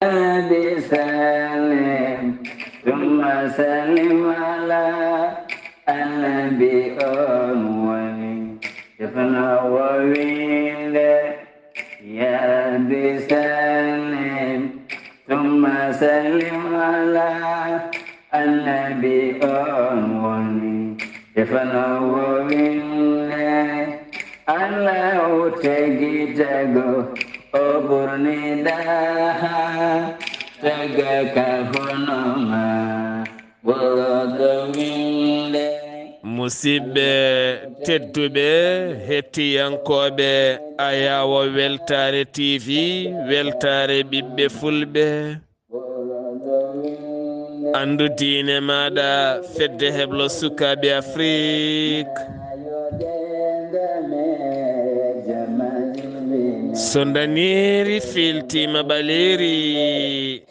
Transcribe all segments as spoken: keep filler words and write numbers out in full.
Rabbi sallim, thumma sallim ala annabi on woni. Defno wo winde, ya Rabbi sallim, thumma sallim ala annabi on woni. Defno wo winde, Allahu tagi tago, o ɓurni daha, taga ka hono ma, ɓurɗo winde. Musidɓe tedduɓe, hettiyankooɓe Ayawo Weltaare T V, Weltaare ɓiɓɓe Fulɓe. Anndu diine maaɗa, fedde heblo sukaaɓe Afrik. So ndaniiri fiiltiima ɓaleeri,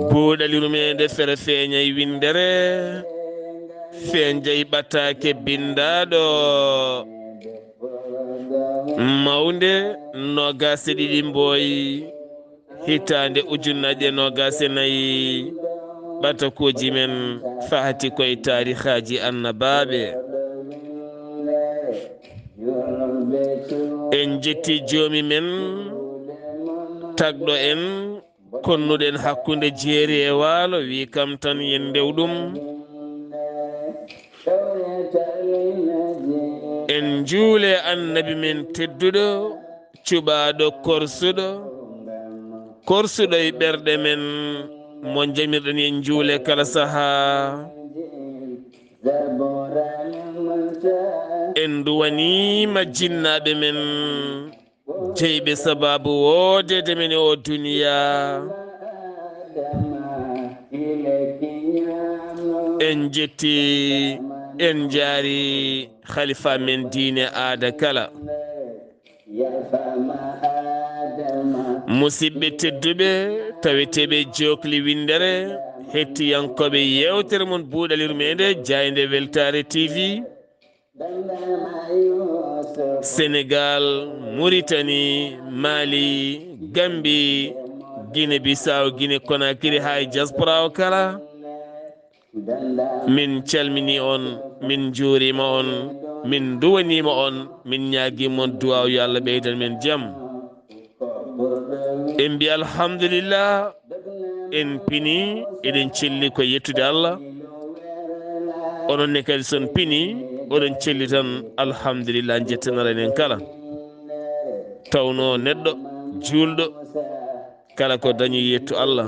buuɗali rumeende fere feeñay winndere, feeñay ɓataake binndaaɗo. Mawnde noogaas e ɗiɗi mbooyi. Hitaande ujunnaje noogaas e nayi, ɓatakuuji men fahati koye taarihaaji annabaaɓe. En njetti joomi men, tagɗo en, konnuɗen hakkunde jeeri e waalo, wi kam tan yen ndew ɗum. En njuule annabi men tedduɗo, cuɓaaɗo korsuɗo, korsuɗo e ɓerɗe men, mo jamirɗen en njuule kala sahaa. En nduwaniima jinnaaɓe men, jeyɓe sabaabu woodeede men e o duniya. En jetti, en njaari khalifa men diine aada kala. Musidɓe tedduɓe, taweteeɓe jokli winndere, hettiyankooɓe yeewtere mon buuɗalirmeende Jaaynde Weltaare T V, Senegal, Mauritanie, Mali, Gambie, Guinée Bissau, Guinée Conakry, haa e diaspora o kala. Min calmini on, min njuurima on, min nduwanima on, min ñaagima on duwaaw, yo Allah ɓeydan men jam. En mbi alhamdulillah, en pini, eɗen celli ko yettude Allah. Onon ne kadi son pini, oɗon celli tan, alhamdulillah, njettanal enen kala. Tawno neɗɗo, juulɗo, kala ko dañi yettu Allah.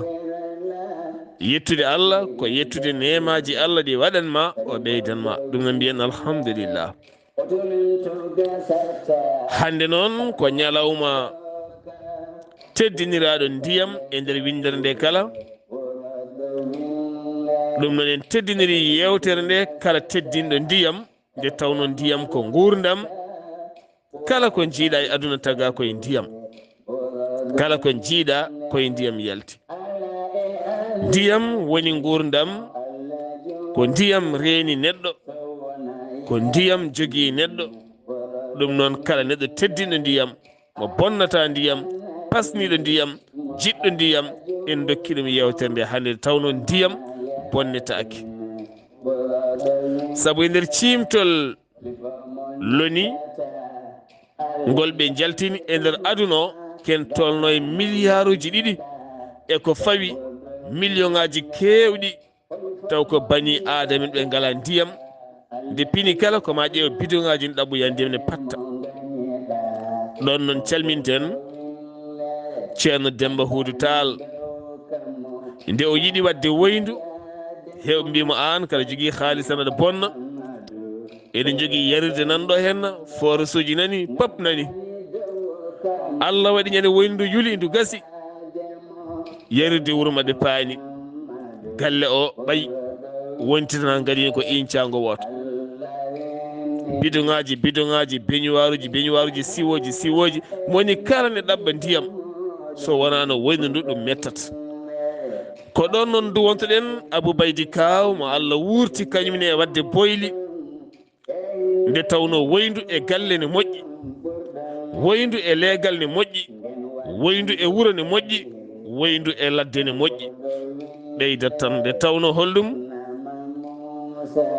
Yettude Allah ko yettude neemaaji Allah ɗi waɗan ma, o ɓeydan ma. Ɗum no mbiyen alhamdulillah. Hannde noon ko ñalawma teddiniraaɗo ndiyam e nder winndere nde kala. Ɗum noon en teddiniri yeewtere nde kala teddinɗo ndiyam, nde tawno ndiyam ko nguurndam. Kala ko njiiɗa e aduna taga koye ndiyam. Kala ko njiiɗa koye ndiyam yalti. Ndiyam woni nguurndam. Ko ndiyam reeni neɗɗo. Ko ndiyam jogii neɗɗo. Ɗum noon kala neɗɗo teddinɗo ndiyam, mo bonnata ndiyam, pasniiɗo ndiyam, jiɗɗo ndiyam, en dokki ɗum yeewtere nde hannde nde tawno ndiyam bonnetaake. Sabu e nder ciimtol loni ngol ɓe njaltini e nder aduna o, ken tolno e miliyaaruuji ɗiɗi e ko fawi, miliyoŋaaji keewɗi, taw ko bani aadama ɓe ngala ndiyam. Nde pini kala ko ma ƴeew bidoŋaaji ɗi ɗaɓɓoya ndiyam ne patta. Ɗon noon calminten Ceerno Demba Huudu Taal. Nde o yiɗi waɗde woyndu, heew mbi mo aan kala jogii haalis tan aɗa bonna. Eɗen jogii yarirde nan ɗo henna, forasuuji nani, pop nani. Allah waɗi ñande woyndu ndu yuli ndu gasi. Yarirde wuro maɓɓe paani. Galle o ɓay wontitana ngadi ko incaango wooto. Bidoŋaaji, bidoŋaaji, beñuwaaruuji, beñuwaaruuji, siwooji, siwooji. Mo woni kala ne ɗaɓɓa ndiyam. So wonaano woyndu ndu ɗum mettata. Ko ɗon noon nduwontoɗen Abou Baydy Kaaw mo Allah wuurti kañum ne e waɗde boyli. Nde tawno woyndu e galle ne moƴƴi, woyndu e leegal ne moƴƴi, woyndu e wuro ne moƴƴi, woyndu e ladde ne moƴƴi. Ɓeydat tan, nde tawno holɗum?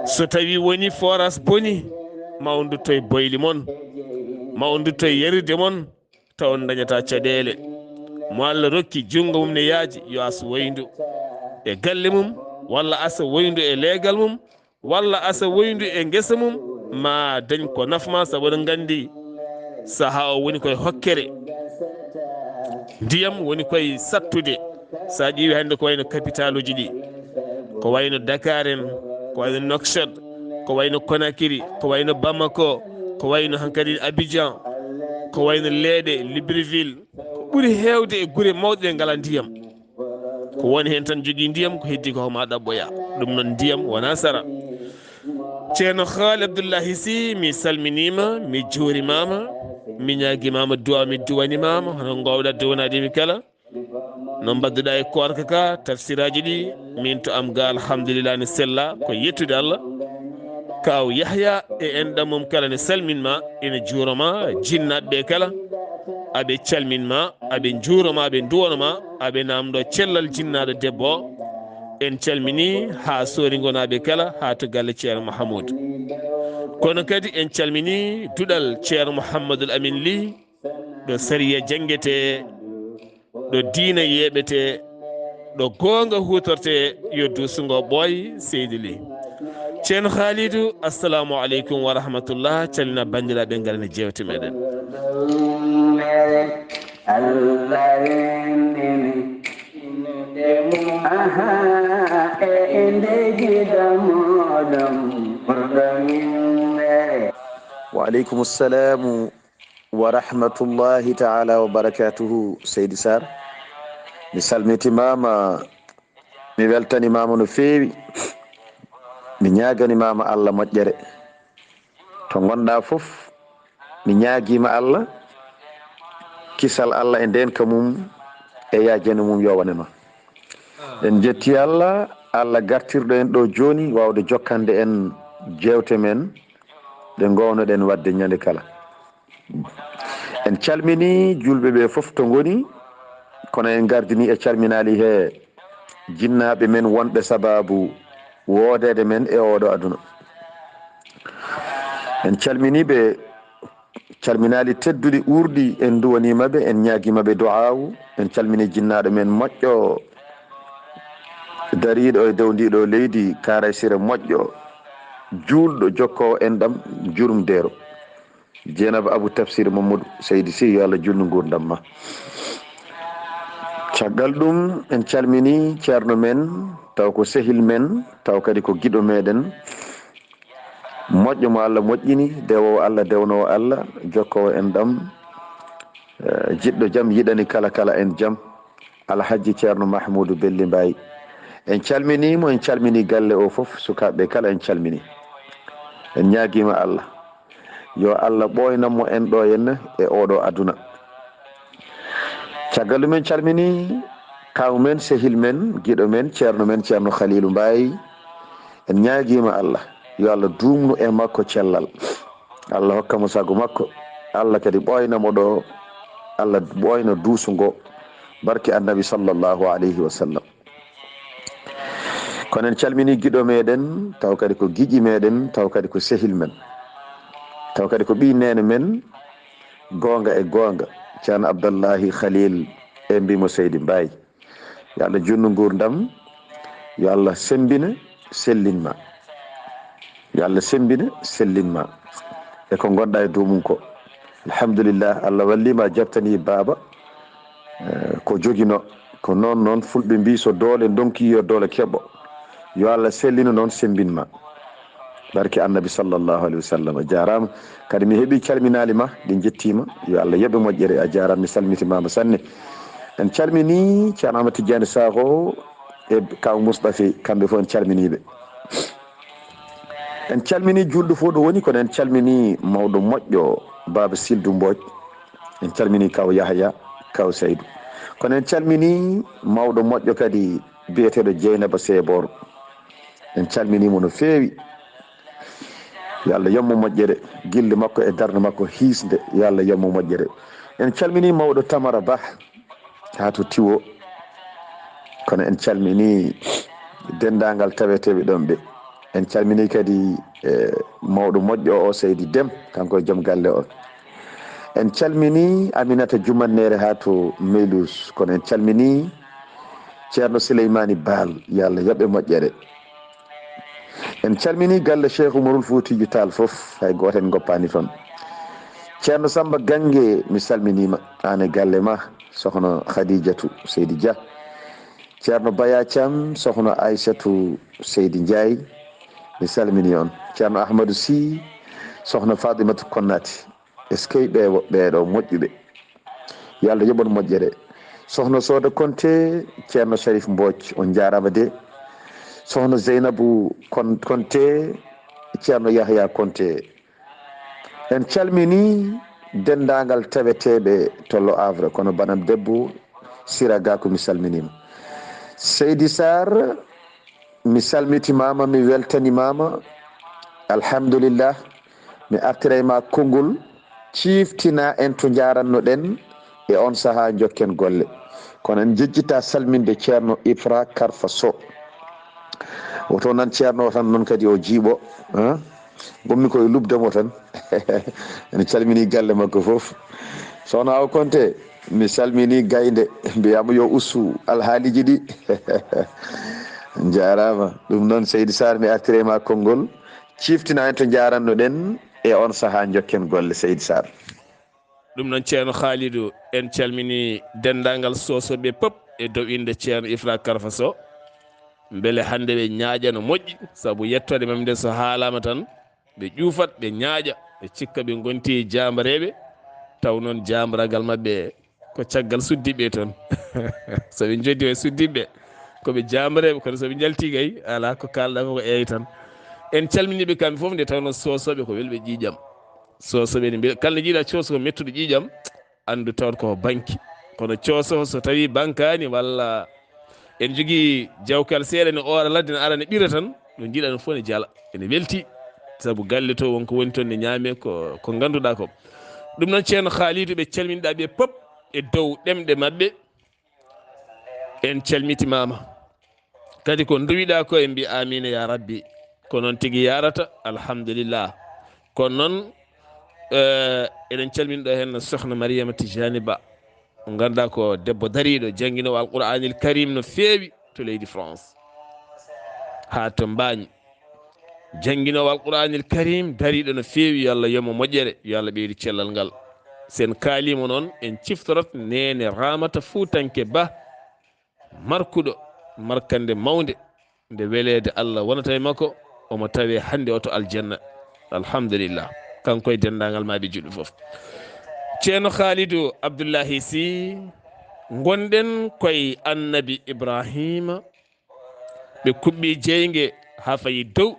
So tawi woni forage boni, ma on ndutto e boyli mon, ma on ndutto e yarirde mon, taw on ndañata caɗeele. Mo Allah rokki junngo mum ne yaaji, yo as woyndu e galle mum, walla asa woyndu e leegal mum, walla asa woyndu e ngesa mum, ma dañ ko nafma, sabu oɗon nganndi saha o woni koye hokkere. Ndiyam woni koye sattude. Sa ƴeewi hannde ko wayno capitaluji ɗi, ko wayno Dakar en, ko wayno Nouakchott, ko wayno Conakry, ko wayno Bamako, ko wayno hankadi Abidjan, ko wayno Leeɗe, Libreville, ko ɓuri heewde e gure mawɗe ɗe ngala ndiyam. Ko woni heen tan jogii ndiyam, ko heddi ko ma ɗaɓɓoya. Ɗum noon, ndiyam wona sara. Ceerno Haali Abdullahi Si, mi salminiima, mi juurimaama, mi ñaagimaama duwa, mi duwanimaama, hono ngoowɗa duwanaade mi kala. No mbaɗduɗa e koorka ka, tafsiraaji ɗi, min to am ga, alhamdulillah, ne sella, ko yettude Allah. Kaaw Yahya e enɗam mum kala ne salmin ma, ina juuro ma, jinnaaɓe ɓe kala, aɓe calmin ma, aɓe njuuro ma, aɓe nduwano ma, aɓe namdo cellal jinnaaɗo debbo o. En calmini haa Soori Ngonaaɓe kala, haa to galle Ceerno Mahamuudu. Kono kadi en calmini duɗal Ceerno Muhammadul Amin Li, ɗo sariya janngetee, ɗo diina yeeɓetee, ɗo goonga huutortee, yo duusu ngo ɓooy, seydi Li. Ceerno Haalidu, assalamu aleykum wa rahmatullah. Calmina banndiraaɓe ngal ne jeewte meɗen. Allah renndini. Aha, e inde jiɗo moɗon ɓurɗo yimɓe. Wa aleykum salamu wa rahmatullahi taala wa barakatuhu, Seydi Sarr. Mi salmitimaama, mi weltanimaama no feewi. Mi ñaaganimaama Allah moƴƴere. To ngonɗa fof, mi ñaagiima Allah, kisal Allah e ndeenka mum e yaajande mum yo wone ma. En njetti Allah, Allah gartirɗo en ɗo jooni, waawde jokkande en jeewte men ɗe ngownoɗen waɗde ñande kala. En calmini julɓe ɓe fof to ngoni, kono en gardini e calminaali he jinnaaɓe men wonɓe sababu woodeede men e oɗo aduna. En calmini ɓe, calminaali tedduɗi uurɗi, en nduwaniima ɓe, en ñaagiima ɓe du'aawu. En calmini jinnaaɗo men moƴƴo dariiɗo e dow ndiɗo leydi, Kaaray Sira moƴƴo, juulɗo, jokkoowo enɗam, jurumdeero. Jeenaba Abu Tafsir Mamadou Seydi Sy, yo Allah juutnu nguurndam ma. Caggal ɗum, en calmini ceerno men, taw ko sehil men, taw kadi ko giɗo meɗen. Moƴƴo mo Allah moƴƴini, dewoowo Allah, dewnoowo Allah, jokkoowo enɗam, eh, jiɗɗo jam, yiɗani kala, kala en jam. Alhaji Ceerno Mahmuudu Belli Mbaay. En calminii mo, en calminii galle o fof, sukaaɓe kala en calminii. En ñaagiima Allah. Yo Allah ɓooynan mo en ɗo henna e oɗo aduna. Caggal ɗum en calminii kaaw men, sehil men, giɗo men, ceerno men, Ceerno Khaliilu Mbaay. En ñaagiima Allah. Yo Allah duumnu e makko cellal. Allah hokka mo sago makko. Allah kadi ɓooyna mo ɗo. Allah ɓooyna duusu ngo. Barke Annabi sallallahu alayhi wa sallam. Kono en calminii giɗo meɗen, taw kadi ko giƴi meɗen, taw kadi ko sehil men, taw kadi ko ɓii neene men, goonga e goonga, Ceerno Abdallahi Khalil, en mbii mo Seydi Mbaay. Yo Allah juutnu nguurndam, yo Allah semmbina, sellin ma. Yo Allah semmbina, sellin ma. E ko ngonɗa e dow mum ko. Alhamdulillah, Allah walli ma, jaɓtani baaba, eh, ko jogino. Ko noon, noon Fulɓe mbii, so doole ndonki yo doole keɓo. Yo Allah sellinu noon, semmbin ma. Barke Annabi sallallahu alayhi wa sallam. A jaaraama. Kadi mi heɓii calminaali ma, ɗi njettiima. Yo Allah yoɓe moƴƴere. A jaaraama, mi salmitimaama sanne. En calminii Ceerno Ahmad Tijjaani Sakho e Kaaw Mustafi, kamɓe fof en calminii ɓe. En calminii juulɗo fof ɗo woni, kono en calminii mawɗo moƴƴo, Baaba Sildu Mbooj. En calminii Kaaw Yahaya, Kaaw Saydu. Kono en calminii mawɗo moƴƴo kadi biyeteeɗo Jeynaba Seebor. En calminii mo no feewi. Yo Allah yoɓ mo moƴƴere, gille makko e darnde makko hiisde. Yo Allah yoɓ mo moƴƴere. En calminii mawɗo Tamara Bah, haa to Tiwo. Kono en calminii denndaangal taweteeɓe ɗoon ɓe. En calminii kadi, e, mawɗo moƴƴo o, Seydi Dem, kanko e joom galle o. En calminii Aminata Jumanneere haa to Meylus, kono en calminii Ceerno Sileymaani Baal, yo Allah yoɓ e moƴƴere. En calminii galle Cheikh Oumarul Foutiyou Tall fof, hay gooto en ngoppaani toon. Ceerno Samba Gannge, mi salminiima, aan e galle ma, Sohna Khadijatu Seydi Dia. Ceerno Baya Thiam, Sohna Aysatu Seydi Ndiaye, mi salminii on. Ceerno Ahmadou Sy, Sohna Fatimatu Konnati. Eskey ɓe wo-, ɓeeɗo moƴƴuɓe. Yo Allah yoɓ on moƴƴere. Sohna Sooda Konte, Ceerno Sharif Mbooc, on njaaraama de. Sohna Zeynabu Kon-, Konte, Ceerno Yahya Konte. En calminii denndaangal taweteeɓe to Le Havre, kono banam debbo Sira Gakou, mi salminiima. Seydi Sarr, mi salmitimaama, mi weltanimaama. Alhamdulillah, mi artiray ma konngol, ciiftina en to njaaranno-ɗen e on sahaa, njokken golle. Kono en njejjita salminde Ceerno Ifra Karfa Sow. Woto nan Ceerno o tan, noon kadi o jiiɓo, ah. Ngonmi koye lubde mo tan. En calminii galle makko fof. Sohna Awa Konte, mi salminii gaynde, mbiyaama yo ustu alhaaliiji ɗi. Njaaraama. Ɗum noon, Seydi Sarr, mi artiray ma konngol. Ciiftina en to njaaranno-ɗen e on sahaa, njokken golle, Seydi Sarr. Ɗum noon, Ceerno Khalidou, en calminii denndaangal Sosoɓe pop e dow innde Ceerno Ifra Karfa Sow. Mbele hannde ɓe ñaaƴa no moƴƴi, sabu yettoode maɓɓe nde so haalaama tan, ɓe ƴuufat, ɓe ñaaƴa, ɓe cikka ɓe ngonti jaambareeɓe, taw noon jaambaraagal maɓɓe ko caggal suddiiɓe toon. So ɓe njoddi e suddiiɓe, ko ɓe jaambareeɓe, kono so ɓe njalti kay, alaa ko kaalɗaa fof ko eey tan. En calminii ɓe kamɓe fof, nde tawnoo Sosoɓe ko welɓe ƴiiƴam. Sosoɓe ne mbiya, kala nde njiiɗaa Soso ko mettuɗo ƴiiƴam, anndu tawat ko banki. Kono Soso so tawii bankaani walla en njogii jawkal seeɗa ne oora ladde ne ara ne ɓira tan, no njiiɗaa ɗum fof ne jala. Ene welti, sabu galle to won ko woni toon ne ñaamee ko, ko ngannduɗaa ko. Ɗum noon, Ceerno Khalidou, ɓe calminiɗaa ɓe pop e dow ɗemɗe maɓɓe. En calmitimaama. Kadi ko nduwiɗaa ko, en mbi aamiina ya rabbi. Ko noon tigi yaarata, alhamdulillah. Kono noon, eh, eɗen calmini ɗo heen Sohna Mariama Tijani Ba. Mo ngannduɗaa ko debbo dariiɗo, jannginoowo Alqur'aanil Karim no feewi to leydi France. Haa to Mbaañ. Jannginoowo Alqur'aanil Karim dariiɗo no feewi, yo Allah yoɓ mo moƴƴere, yo Allah ɓeydu cellal ngal. So en kaaliima noon, en ciftorot Neene Ramata Fuutanke Ba, markuɗo markannde mawnde, nde weleede Allah wonata e makko, omo tawee hannde o to aljanna. Alhamdulillah. Kanko e denndaangal maaɓe juɗɗo fof. Ceerno Khalidou Abdullahi Sy, ngonɗen koye Annabi Ibrahima, ɓe kuɓɓi jeynge haa fayi dow,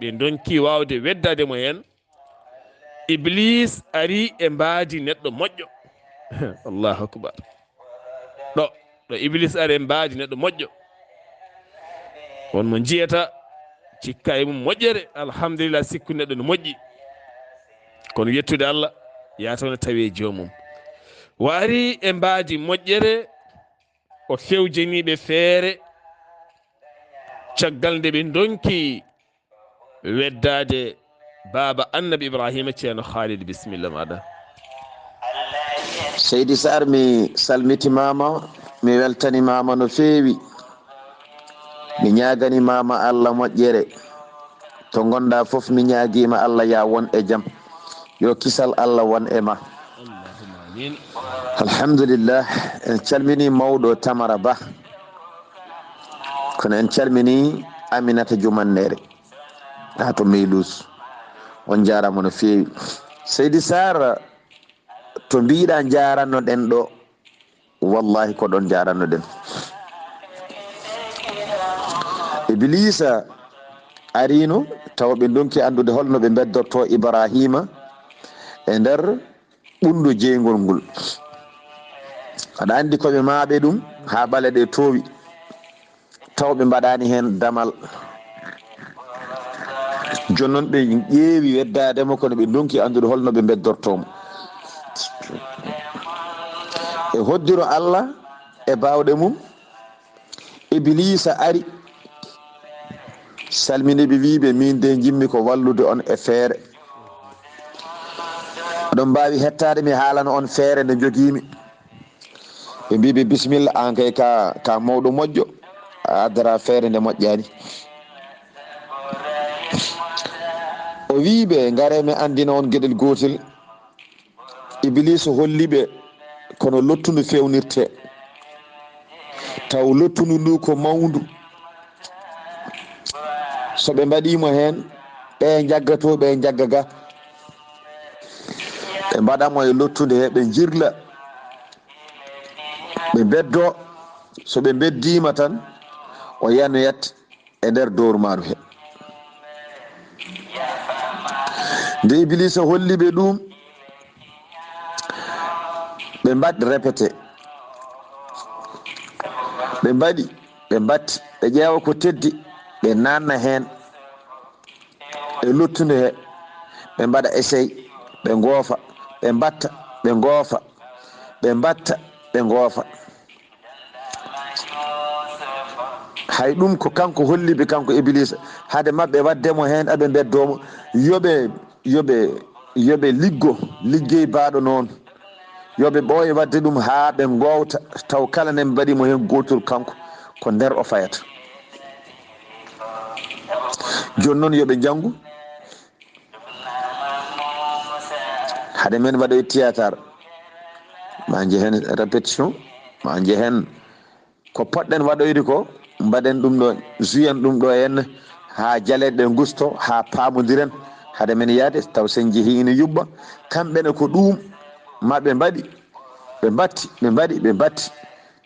ɓe ndonki waawde weddaade mo heen. Iblis ari e mbaadi neɗɗo moƴƴo. Allahu akbar. Ɗo, ɗo Iblis ari e mbaadi neɗɗo moƴƴo. Won mo njiyata, cikka e mum moƴƴere, alhamdulillah, sikku neɗɗo no moƴƴi. Kono yettude Allah, yaata wona tawi e joomum. O ari e mbaadi moƴƴere, o fewjanii ɓe feere, caggal nde ɓe ndonki weddaade baaba Annabi Ibrahima. Ceerno Khalid, bisimilla maaɗa. Seydi Sarr, mi salmitimaama, mi weltanimaama no feewi. Mi ñaaganimaama Allah moƴƴere. To ngonɗaa fof, mi ñaagiima Allah ya won e jam. Yo kisal Allah won e ma. Allahumma amiin. Alhamdulillah, en calminii mawɗo Tamara Ba. Kono en calminii Aminata Jumanneere. Haa to Meylus. On njaaraama no feewi. Seydi Sarr, to mbiiɗaa njaaranno-ɗen ɗo, wallahi ko ɗon njaaranno-ɗen. Ibiliisa ariino, tawa ɓe ndonki anndude hol no ɓe mbeddortoo Ibraahiima e nder ɓunndu jeyngol ngol. Aɗa anndi ko ɓe maaɓe ɗum haa ɓale ɗe toowi, taw ɓe mbaɗaani heen damal. Jooni noon ɓe ƴeewi weddaade mo, kono ɓe ndonki anndude hol no ɓe mbeddortoo mo. E hoddiro Allah e baawɗe mum, Ibiliisa ari, salmini ɓe, wii ɓe, "Miin de, njimmi ko wallude on e feere. Oɗon mbaawi hettaade, mi haalana on feere nde njogiimi." Ɓe mbii ɓe, "Bisimilla, aan kay ka, ka mawɗo moƴƴo, a addata feere nde moƴƴaani." O wii ɓe, "Ngaree mi anndina on geɗel gootel." Ibiliisa holli ɓe kono lottundu fewnirte, taw lottundu ndu ko mawndu. So ɓe mbaɗii mo heen, ɓe njagga to, ɓe njagga ga. Ɓe mbaɗa mo e lottunde he, ɓe njirla, ɓe mbeddoo. So ɓe mbeddiima tan, o yanoyat e nder dowru maaru he. Nde Ibiliisa holli ɓe ɗum, ɓe mbaɗi répété. Ɓe mbaɗi, ɓe mbatti, ɓe ƴeewa ko teddi, ɓe naanna heen e lottunde he. Ɓe mbaɗa essai, ɓe ngoofa, ɓe mbatta, ɓe ngoofa, ɓe mbatta, ɓe ngoofa. Hay ɗum ko kanko holli ɓe, kanko Ibiliisa, hade maɓɓe waɗde mo heen, aɓe mbeddoo mo. Yo ɓe, yo ɓe, yo ɓe liggo, liggey baaɗo noon. Yo ɓe ɓooye waɗde ɗum haa ɓe ngoowta, taw kala ne mbaɗi mo heen gootol kanko, ko nder o fayata. Jooni noon yo ɓe njanngu. Hade men waɗoy théâtre, ma njehen répétition, ma njehen ko poɗɗen waɗoyde ko, mbaɗen ɗum ɗo, jouyen ɗum ɗo heen, haa jaleeɗe ɗe ngusto, haa paamondiren. Hade men yahde, taw sen njehii ina yuɓɓa. Kamɓe ne ko ɗum ma ɓe mbaɗi, ɓe mbatti, ɓe mbaɗi, ɓe mbatti.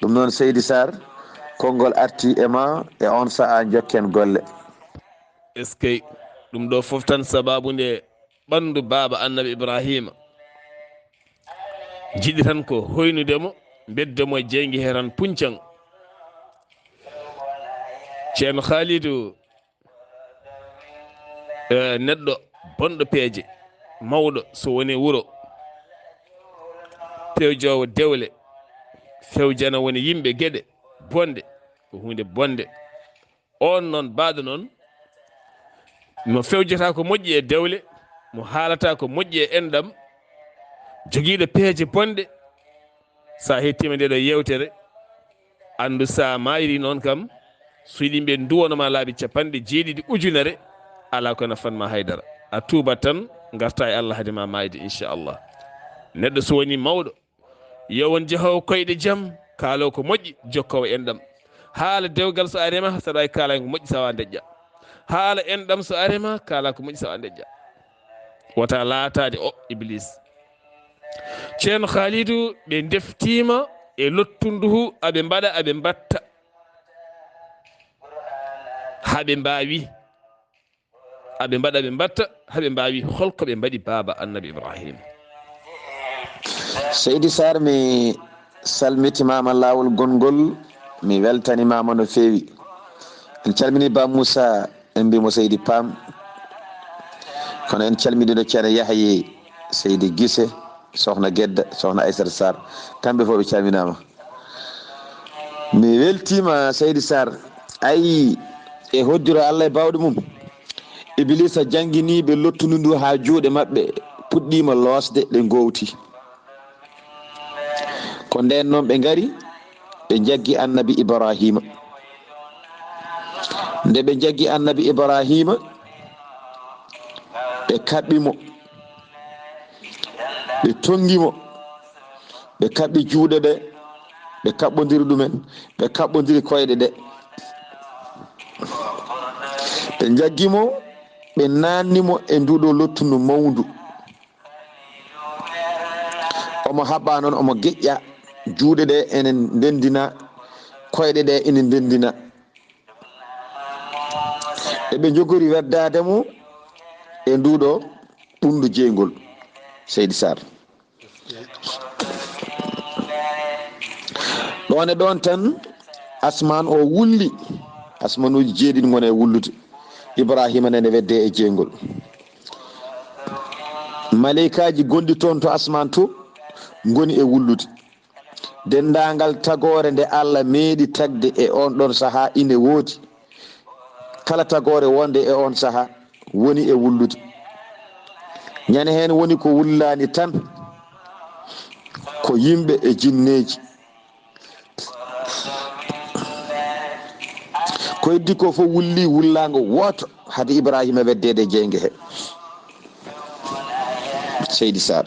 Ɗum noon, Seydi Sarr, konngol arti e ma e on sa'a, njokken golle. Eskey, ɗum ɗo fof tan sabaabu nde ɓanndu baaba Annabi Ibraahiima. Njiɗi tan ko hoynude mo, mbedda mo e jeynge he tan puñcan. Ceerno Haalidu, eh, neɗɗo bonɗo peeje, mawɗo so woni wuro, pewjoowo dewle, fewjana woni yimɓe geɗe bonɗe, ko huunde bonde. Oon noon, baɗɗo noon, mo fewjata ko moƴƴi e dewle, mo haalata ko moƴƴi e enɗam, jogiiɗo peeje bonɗe, so a hettiima nde ɗo yeewtere, anndu so a maayri noon kam, so yiɗi mbiyen nduwano ma laabi capanɗe jeeɗiɗi ujunere, alaa ko nafan ma haydara. A tuubat tan, ngarta e Allah hade ma maayde, inchallah. Neɗɗo so woni mawɗo, yo won jehoowo koyɗe jam, kaaloo ko moƴƴi, jokkoowo enɗam. Haala dewgal so ari ma, saɗa waawi kaalaade ko moƴƴi, sawa ndeƴƴa. Haala enɗam so ari ma, kaala ko moƴƴi, sawa ndeƴƴa. Wota laataade o Iblis. Ceerno Haalidu, ɓe ndeftiima e lottundu hu, aɓe mbaɗa, aɓe mbatta. Haa ɓe mbaawi. Aɓe mbaɗa, ɓe mbatta, haa ɓe mbaawi. Holko ɓe mbaɗi baaba Annabi Ibrahima? Seydi Sarr, mi salmitimaama laawol gonngol, mi weltanimaama no feewi. En calmini Ba Moussa, en mbiimo Seydi Pam. Kono en calminiino Ceerno Yahye, Seydi Gise, Sohna Gedda, Sohna Aissata Sarr. Kamɓe fof ɓe calminaama. Mi weltiima, Seydi Sarr. Ayi, e hoddiro Allah e baawɗe mum, Ibiliisa jannginii ɓe lottundu ndu haa juuɗe maɓɓe puɗɗiima loosde, ɗe ngoowti. Ko ndeen noon ɓe ngari, ɓe njaggi Annabi Ibraahiima. Nde ɓe njaggi Annabi Ibraahiima, ɓe kaɓɓi mo, ɓe tonngi mo, ɓe kaɓɓi juuɗe ɗe, ɓe kaɓɓondiri ɗumen, ɓe kaɓɓondiri koyɗe ɗe. Ɓe njaggi mo, ɓe naanni mo e nduuɗo lottundu mawndu. Omo haɓɓa noon, omo geƴƴa, juuɗe ɗe ene ndendina, koyɗe ɗe ene ndendina. Eɓe njogori weddaade mo e nduuɗo ɓunndu jeyngol, Seydi Sarr. Ɗoon e ɗoon tan, asmaan o wulli, asmanuuji jeeɗiɗi ngoni e wullude. Ibraahiima nene weddee e jeyngol. Maleykaaji gonɗi toon to asmaan to ngoni e wullude. Denndaangal tagoore nde Allah meeɗi tagde e oon ɗoon sahaa ine woodi. Kala tagoore wonde e oon sahaa woni e wullude. Ñande heen woni ko wullaani tan ko yimɓe e jinneeji. Ko heddi ko fof wulli wullaango wooto hade Ibraahiima weddeede e jeynge he. Seydi Saar.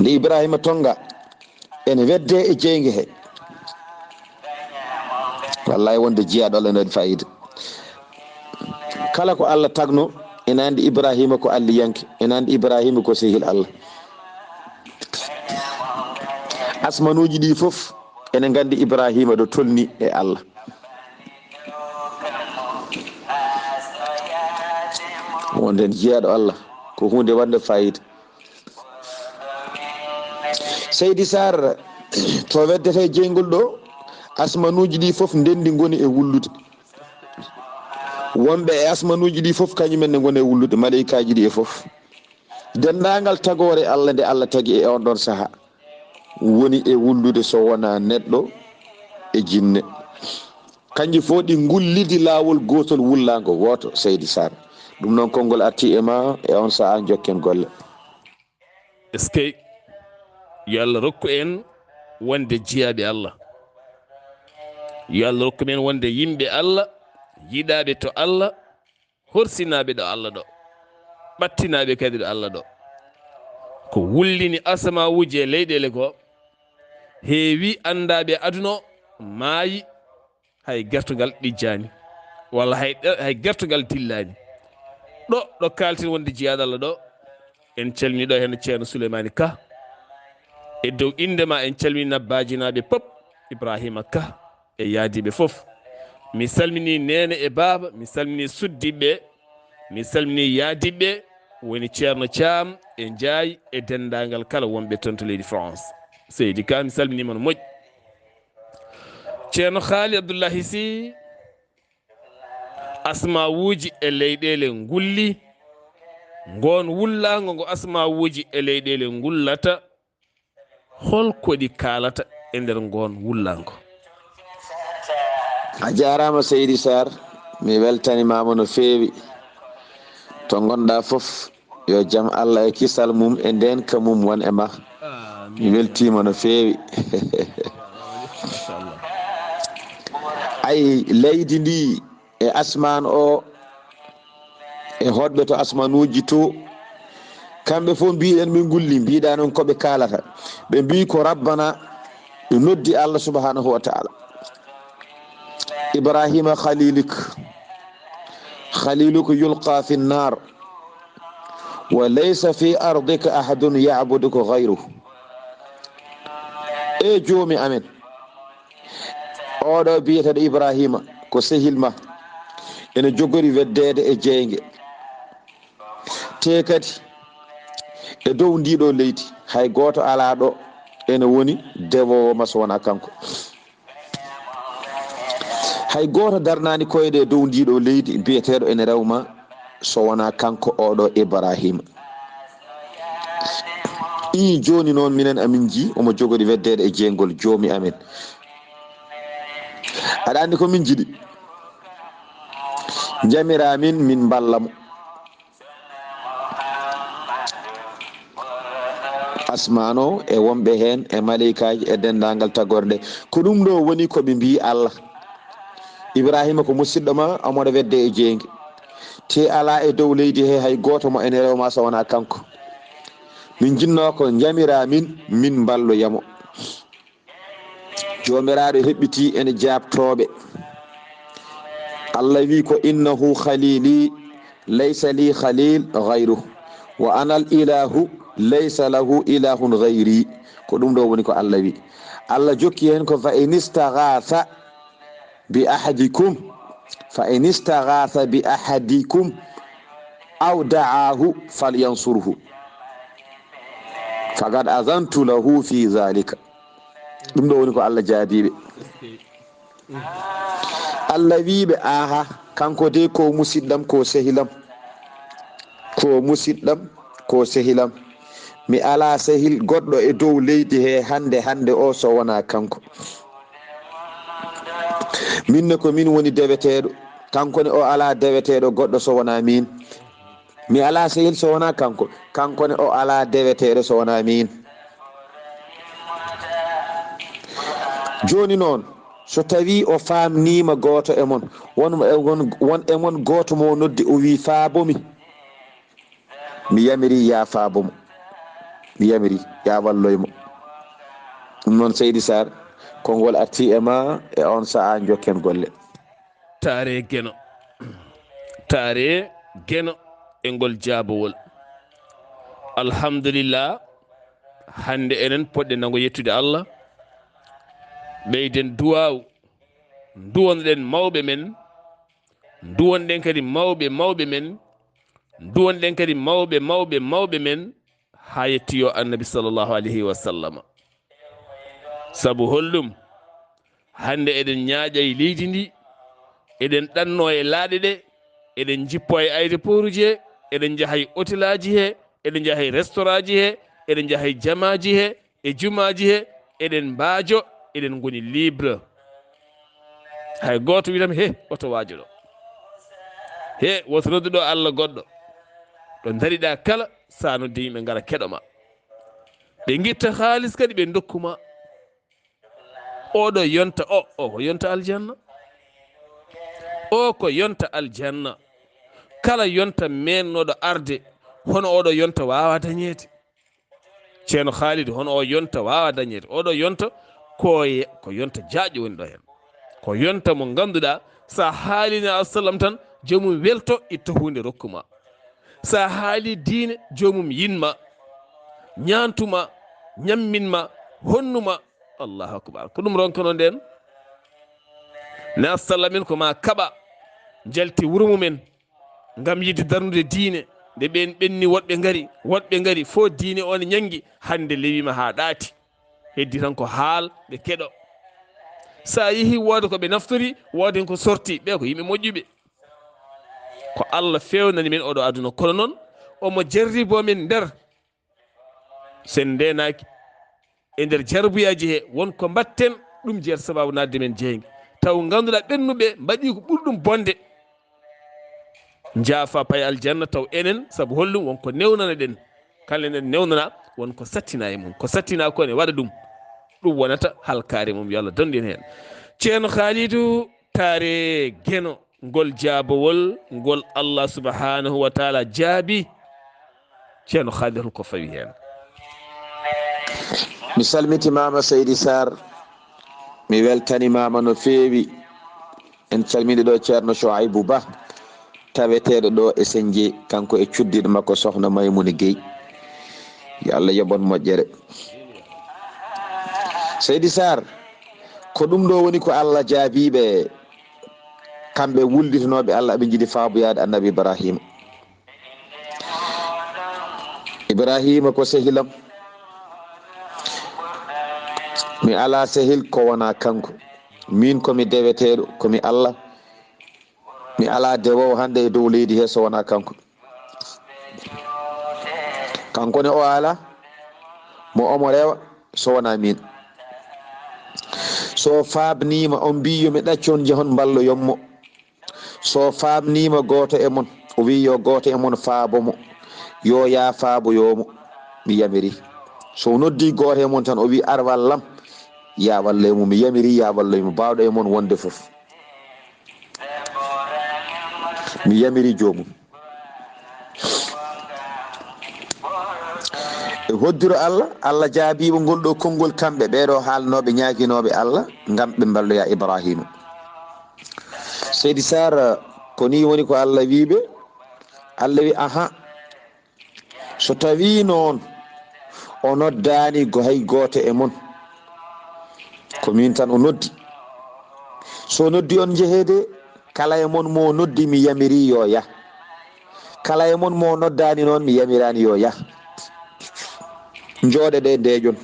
Nde Ibraahiima tonnga ene wedde e jeynge he. Wallahi wonde jiyaaɗo Allah ene waɗi fayida. Kala ko Allah tagno, ene anndi Ibraahiima ko alliyanke, ene anndi Ibraahiima ko sehil Allah. Asmanuuji ɗi fof ene nganndi Ibraahiima ɗo tolni e Allah. Wonde jiyaaɗo Allah ko huunde wonde fayida. Seydi Saar, to weddete jeyngol ɗo, asmanuuji ɗi fof ndenndi ngoni e wullude. Wonɓe e asmanuuji ɗi fof kañumen ne ngoni e wullude, maleykaaji ɗi e fof. Denndaangal tagoore Allah nde Allah tagi e oon ɗoon sahaa woni e wullude so wonaa neɗɗo e jinne. Kanji fof ɗi ngullidi laawol gootol wullaango wooto, Seydi Saar. Ɗum noon konngol arti e ma e oon sahaa, njokken golle. Eskey, yo Allah rokku en wonde jiyaaɓe Allah. Yo Allah rokku men wonde yimɓe Allah, yiɗaaɓe to Allah, horsinaaɓe ɗo Allah ɗo, ɓattinaaɓe kadi ɗo Allah ɗo. Ko wullini asamawuuji e leyɗeele ko heewi anndaaɓe aduna o maayi, hay gertogal ɗijjaani, walla hay, hay gertogal dillaani. Ɗo, ɗo kaalten wonde jiyaaɗo Allah ɗo, en calmini ɗo heen Ceerno Suleymaani Ka. E dow innde ma en calmini Nabbajinaaɓe pop, Ibraahiima Ka e yaadiiɓe fof. Mi salmini neene e baaba, mi salmini suddiɓe, mi salmini yaadiiɓe, woni Ceerno Caam e Njaay e denndaangal kala wonɓe toon to leydi France. Seydi Ka, mi salminiima no moƴƴi. Ceerno Haali Abdullahi Si, asmawuuji e leyɗeele ngulli, ngoon wullaango ngo asmawuuji e leyɗeele ngullata, hol ko ɗi kaalata e nder ngoon wullaango? A jaaraama Seydi Saar, mi weltanimaama no feewi. To ngonɗaa fof, yo jam Allah e kisal mum e ndeenka mum won e ma. Mi weltiima no feewi. Ay, leydi ndi e asmaan o e hoɗɓe to asmanuuji to, kamɓe fof mbiɗen ɓe ngulli, mbiɗa noon ko ɓe kaalata. Ɓe mbi ko Rabbana, ɓe noddi Allah subhanahu wa ta'ala. Ibrahima khalilik, khaliluka yulqa fi nnar, wa laysa fi ardika ahadun ya'buduka ghayruhu. E Joomi amen, oɗo biyeteɗo Ibrahima ko sehil ma, ene jogori weddeede e jeynge. Te kadi e dow ndiɗo leydi hay gooto alaa ɗo ene woni dewoowo ma so wonaa kanko. Hay gooto darnaani koyɗe e dow ndiɗo leydi biyeteeɗo ene rew ma so wonaa kanko oɗo Ibrahima. Ii, jooni noon minen amin njii omo jogori weddeede e jeyngol Joomi amen. Aɗa anndi ko min njiɗi? Njamiraa min, min mballa mo. Asmaan o e wonɓe heen e maleykaaji e denndaangal tagorde, ko ɗum ɗo woni ko ɓe mbii Allah. Ibrahima ko musiɗɗo ma, omo waɗa wedde e jeynge. Te alaa e dow leydi he hay gooto mo ene rew ma so wonaa kanko. Min njinnoo ko njamiraa min, min mballoya mo. Joomiraaɗo heɓɓitii ene jaabtooɓe. Allah wii ko, "Innahu khalili, laysa li khalil ghayruh, wa ana al ilahu, laysa lahu ilahun ghayri." Ko ɗum ɗo woni ko Allah wii. Allah jokki heen ko, "Fa in istaghatha bi ahadikum, fa in istaghatha bi ahadikum aw da'ahu falyansurhu, faqad azantu lahu fi dhalika." Ɗum ɗo woni ko Allah jaabiiɓe. Allah wiiɓe, "Aha, kanko de ko musiɗɗam, ko sehilam, ko musiɗɗam, ko sehilam." Mi alaa sehil goɗɗo e dow leydi he hannde, hannde o so wonaa kanko. Min ne ko min woni deweteeɗo, kanko ne o alaa deweteeɗo goɗɗo so wonaa min. Mi alaa sehil so wonaa kanko, kanko ne o alaa deweteeɗo so wonaa min. Jooni noon, so tawii o faamniima gooto e mon, won, won, won e mon gooto mo o noddi, o wii, "Faabo mi." Mi yamiri yaa faabo mo. Mi yamiri yaa walloy mo. Ɗum noon, Seydi Sarr, konngol artii e ma e on sahaa, njokken golle. Taare Geno. Taare Geno e ngol jaabowol. Alhamdulillah, hannde enen poɗɗen nango yettude Allah. Ɓeyden duwaaw. Nduwonɗen mawɓe men. Nduwonɗen kadi mawɓe mawɓe men. Nduwonɗen kadi mawɓe mawɓe mawɓe men. Haa yetti yo Annabi sallallahu alayhi wa sallama. Sabu holɗum? Hannde eɗen ñaaƴa e leydi ndi, eɗen ɗanno e laaɗe ɗe, eɗen njippo e aéroportuji he, eɗen njaha e hotelaaji he, eɗen njaha e restaurantji he, eɗen njaha e jamaaji he, e jumaaji he, eɗen mbaajo, eɗen ngoni libre. Hay gooto witam, "He, woto waajo ɗo. He, woto noddu ɗo Allah goɗɗo." Ɗo ndariɗaa kala, sa noddi yimɓe ngara keɗo ma. Ɓe ngitta haalis kadi ɓe ndokku ma. Oɗo yonta, o, o ko yonta aljanna. O ko yonta aljanna. Kala yonta meennoɗo arde, hono oɗo yonta waawa dañeede. Ceerno Khalid, hono o yonta waawa dañeede. Oɗo yonta ko ye-, ko yonta jaaƴo woni ɗo heen. Ko yonta mo ngannduɗaa, sa haalii Nabi sallam tan, joomum welto, itto huunde rokku ma. Sa haalii diine, joomum yiɗ ma, ñaantu ma, ñammin ma, honnu ma. Allahu akbar. Ko ɗum ronkono nden. Nabi sallam en ko ma kaɓa, njalti wuro mumen. Ngam yiɗde darnude diine, nde ɓeen ɓenni, woɗɓe ngari, woɗɓe ngari, fof diine o ne ñanngi, hannde lewiima haa ɗaati. Heddi tan ko haal, ɓe keɗo. So a yehi, wooda ko ɓe naftori, wooda heen ko sorti, ɓe ko yimɓe moƴƴuɓe. Ko Allah feewnani men oɗo aduna, kono noon omo jarriboo men nder. Sen ndeenaaki e nder jarbuyaaji he, won ko mbaɗten, ɗum jeer sababu naatde men jeynge. Taw ngannduɗaa ɓennuɓe mbaɗi ko ɓuri ɗum bonde. Njaafa pay aljanna, taw enen, sabu holɗum? Won ko newnanaɗen. Kala eɗen newnana, won ko sattina e mum. Ko sattina ko ene waɗa ɗum. Ɗum wonata halkaare mum. Yo Allah dandu en heen. Ceerno Khalidou Taare Geno. Ngol jaabowol ngol Allah subhanahu wa taala jaabi, Ceerno Khalid, hol ko fawi heen? Mi salmitimaama, Seydi Sarr. Mi weltanimaama no feewi. En calmini ɗo Ceerno Chouaibou Ba, taweteeɗo ɗo e Senje, kanko e cuddiɗo makko Sohna Maymuna Guèye. Yo Allah yoɓ on moƴƴere. Seydi Sarr, ko ɗum ɗo woni ko Allah jaabiiɓe, kamɓe wullitinooɓe Allah, aɓe njiɗi faaboyaade Annabi Ibrahima. Ibrahima ko sehilam. Mi alaa sehil ko wonaa kanko. Miin ko mi deweteeɗo, ko mi Allah. Mi alaa dewoowo hannde e dow leydi he so wonaa kanko. Kanko ne o alaa mo omo rewa so wonaa miin. So faabniima, on mbii yo mi ɗaccu, on njehon mballoyon mo. So faamniima gooto e mon, o wiyi yo gooto e mon faabo mo, yo yaa faaboyoo mo, mi yamiri. So o noddi gooto e mon tan, o wiyi ar wallam, yaa walloy mo, mi yamiri yaa walloy mo, baawɗo e mon wonde fof. Mi yamiri joomum. E hoddiro Allah, Allah jaabiiɓe ngol ɗo konngol, kamɓe ɓee ɗo haalnooɓe, ñaaginooɓe Allah, ngam ɓe mballoya Ibrahima. Seydi Sarr, ko nii woni ko Allah wiiɓe. Allah wi, aha, so tawii noon o noddaani go-, hay gooto e mon, ko miin tan o noddi. So noddi on njeheede, kala e mon mo noddi, mi yamiri yo yah. Kala e mon mo noddaani noon, mi yamiraani yo yah. Njooɗe ɗe ndeeƴon.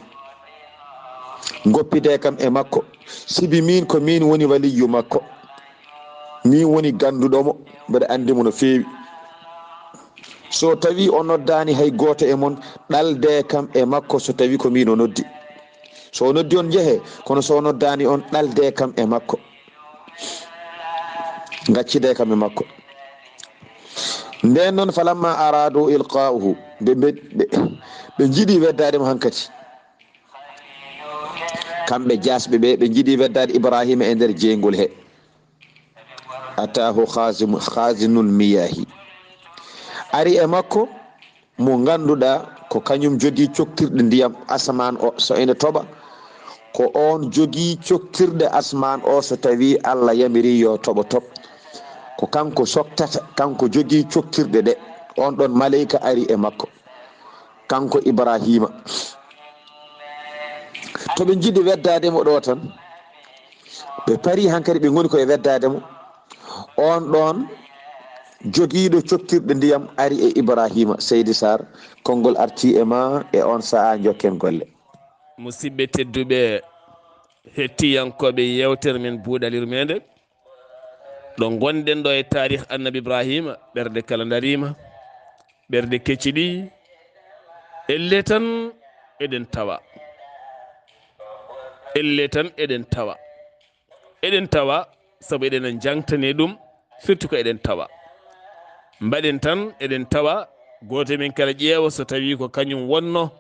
Ngoppidee kam e makko. Sibi miin ko miin woni waliyyu makko. Miin woni gannduɗo mo, mbeɗa anndi mo no feewi. So tawi o noddaani hay gooto e mon, ɗaldee kam e makko so tawi ko miin o noddi. So o noddi on, njehee, kono so o noddaani on, ɗaldee kam e makko. Ngaccidee kam e makko. Ndeen noon, falamma araadu ilqaa'uhu, ɓe, ɓe, ɓe, ɓe njiɗi weddaade mo hankadi. Kamɓe jaasɓe ɓe, ɓe njiɗi weddaade Ibraahiima e nder jeyngol he. Ataahu khazim-, khazinul miyahi. Ari e makko mo ngannduɗaa ko kañum jogii coktirɗe ndiyam asamaan o, so ene toɓa, ko oon jogii coktirɗe asmaan o, so tawii Allah yamiri yo toɓo toɓ. Ko kanko soktata, kanko jogii coktirɗe ɗe. Oon ɗoon maleyka ari e makko, kanko Ibraahiima. To ɓe njiɗi weddaade mo ɗo tan, ɓe parii hankadi, ɓe ngoni ko e weddaade mo. Oon ɗoon jogiiɗo coktirɗe ndiyam ari e Ibraahiima. Seydi Saar, konngol artii e ma e oon sahaa, njokken golle. Musidɓe tedduɓe, hettiyankooɓe yeewtere men Buuɗal Yurmeende, ɗo ngonɗen ɗo e taarih Annabi Ibraahiima, ɓerɗe kala ndariima, ɓerɗe kecciɗi, ellee tan eɗen tawa. Ellee tan eɗen tawa. Eɗen tawa, sabu eɗen njaŋtanii ɗum, firti ko eɗen tawa. Mbaɗen tan, eɗen tawa, gooto e men kala ƴeewa so tawii ko kañum wonno,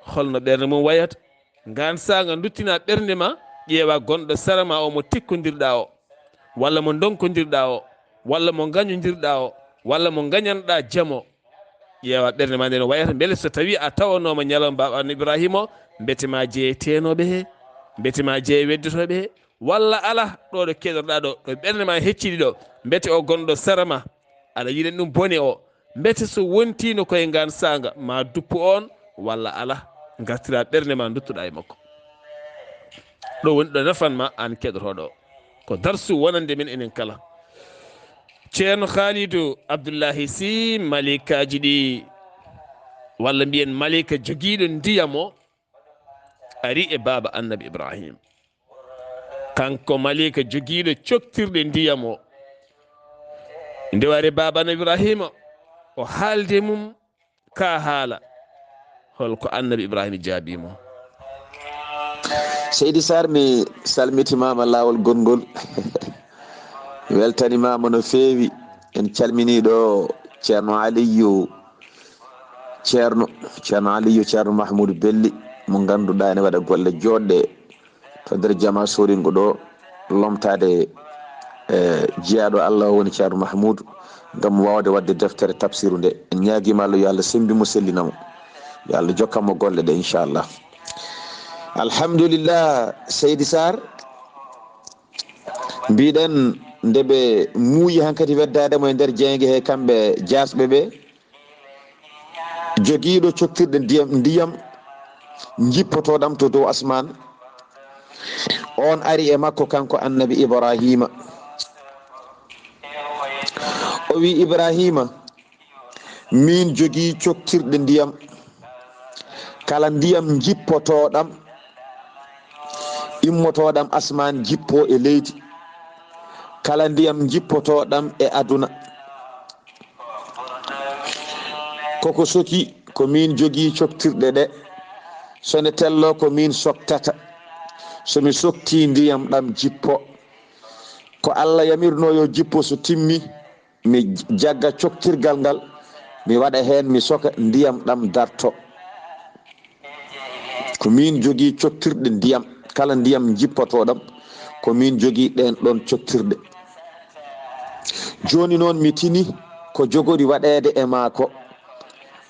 holno ɓernde mum wayata. Ngaan saanga nduttinaa ɓernde ma, ƴeewaa gonɗo sara ma o mo tikkondirɗaa o, walla mo ndonkondirɗaa o, walla mo ngañondirɗaa o, walla mo ngañanɗaa jam o. Ƴeewaa ɓernde ma nde no wayata, mbele so tawii a tawanooma ñalawma baaba Annabi Ibraahiima o, mbete ma jeye teenooɓe he, mbete ma jeye weddotooɓe he, walla alaa ɗo ɗo keɗotoɗaa ɗo, ɗo ɓernde ma heccidi ɗo, mbete o gonɗo sara ma, aɗa yiɗani ɗum bone o, mbete so wontiino koye ngaan saanga ma duppu oon, walla alaa, ngartiraa ɓernde ma nduttoɗaa e makko. Ɗo woni ɗo nafan ma aan keɗotooɗo o. Ko darsu wonande men enen kala. Ceerno Khalidou Abdoulahi Sy, maleykaaji ɗi, walla mbiyen maleyka jogiiɗo ndiyam o, ari e baaba Annabi Ibrahim. Kanko maleyka jogiiɗo coktirɗe ndiyam o, nde o ari e baaba Annabi Ibrahima, o haalde mum ka haala, holko Annabi Ibrahima jaabii mo? Seydi Sarr, mi salmitimaama laawol gonngol. Mi weltanimaama no feewi. En calminii ɗo Ceerno Aliyu, Ceerno, Ceerno Aliyu, Ceerno Mahmuudu Belli, mo ngannduɗaa ene waɗa golle jooɗɗe to nder jamaa soringo ɗo, lomtaade, e, jiyaaɗo Allah o woni Ceerno Mahmuudu, ngam waawde waɗde deftere tafsiru nde. En ñaagiima Allah, yo Allah semmbi mo, sellina mo. Yo Allah jokkan mo golle ɗe, inchallah. Alhamdulillah, Seydi Sarr. Mbiɗen nde ɓe muuyi hankadi weddaade mo e nder jeynge he, kamɓe jaasɓe ɓe, jogiiɗo coktirɗe ndiyam, ndiyam njippotooɗam to dow asmaan, oon ari e makko kanko Annabi Ibraahiima. O wi Ibraahiima, miin jogii coktirɗe ndiyam. Kala ndiyam njippotooɗam, immotooɗam asmaan, jippoo e leydi. Kala ndiyam njippotooɗam e aduna. Koko soki, ko miin jogii coktirɗe ɗe. So ne telloo, ko miin soktata. So mi soktii, ndiyam ɗam jippo. Ko Allah yamirnoo yo jippo, so timmi, mi jagga coktirgal ngal, mi waɗa heen, mi soka, ndiyam ɗam darto. Ko miin jogii coktirɗe ndiyam, kala ndiyam njippotooɗam, ko miin jogii ɗeen ɗoon coktirɗe. Jooni noon mi tini ko jogori waɗeede e maa ko.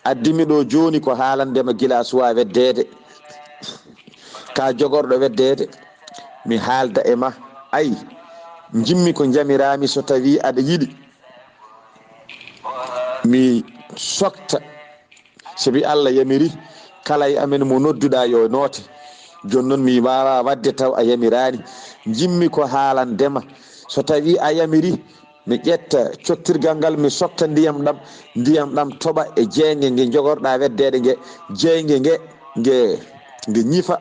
Addi mi ɗo jooni ko haalande ma gila a suwaa weddeede. Ka jogorɗo weddeede, mi haalda e ma. Ay, njimmi ko njamiraami, so tawii aɗa yiɗi. Mi sokta, sabi Allah yamiri kala e amen mo nodduɗaa yo noote. Jooni noon mi waawaa waɗde taw a yamiraani. Njimmi ko haalande ma. So tawii a yamiri, mi ƴetta coktirgal ngal, mi sokta ndiyam ɗam, ndiyam ɗam toɓa e jeynge nge jogorɗaa weddeede nge, jeynge nge, nge, nge ñifa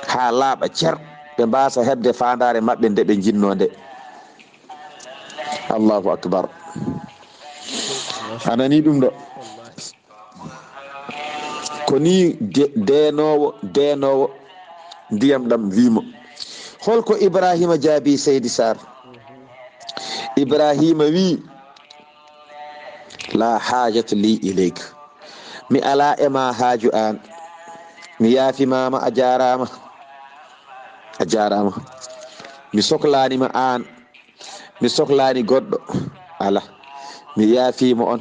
haa laaɓa cer, ɓe mbaasa heɓde faandaare maɓɓe nde ɓe njinnoo nde. Allahu akbar. A nanii ɗum ɗo? Ko nii de-, deenoowo, deenoowo ndiyam ɗam wii mo. Hol ko Ibraahiima jaabii, Seydi Saar? Ibraahiima wii, "Laa haajata lii ileyk." Mi alaa e maa haaju aan. Mi yaafimaama, a jaaraama. A jaaraama. Mi soklaani ma aan. Mi soklaani goɗɗo. Alaa. Mi yaafiima on.